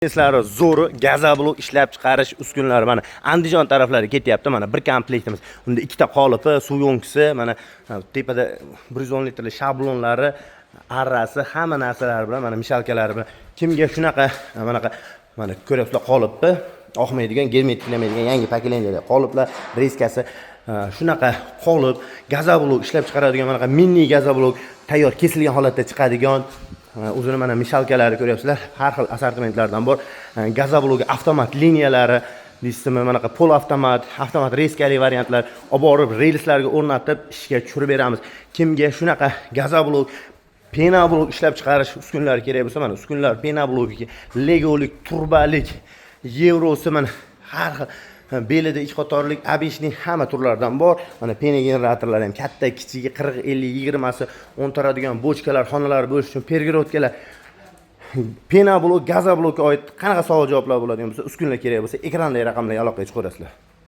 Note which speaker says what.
Speaker 1: Bizneslari zo'ri, газоблок ishlab chiqarish uskunalari mana Andijon taraflariga ketyapti. Mana bir komplektimiz. Unda ikkita qolipi, suv yonkisi, mana tepada 110 litrli shablonlari, arrasi, hamma narsalari bilan, mana мешалка lari bilan. Kimga shunaqa manaqa, mana ko'ryapsizlar, qolipni oqmaydigan, germetiklamaydigan yangi поколения da qoliplar, резка si, shunaqa qolip, газоблок ishlab chiqaradigan manaqa mini газоблок, tayyor kesilgan holatda chiqadigan, o'zini mana мешалка lari ko'ryapsizlar, har xil assortimentlardan bor. Газоблок avtomat liniyalari deysizmi, manaqa полуавтомат, avtomat резка li variantlar olib borib relslarga o'rnatib, ishga tushirib beramiz. Kimga shunaqa газоблок, пеноблок ishlab chiqarish uskunalari kerak bo'lsa, mana uskunalar, пеноблок iki, legolik, turbalik, yevrosi, mana har xil belida ikki qatorlik, обычный, hamma turlardan bor. Mana пена generatorlar ham katta, kichigi, 40, 50, 20si, o'ntaradigan bochkalar, xonalar bo'lish uchun перегородка lar, пеноблок, газоблок ka oid qanaqa savol javoblar bo'ladigan bo'lsa, uskunalar kerak bo'lsa, ekrandagi raqamlarga aloqaga chiqaverasizlar.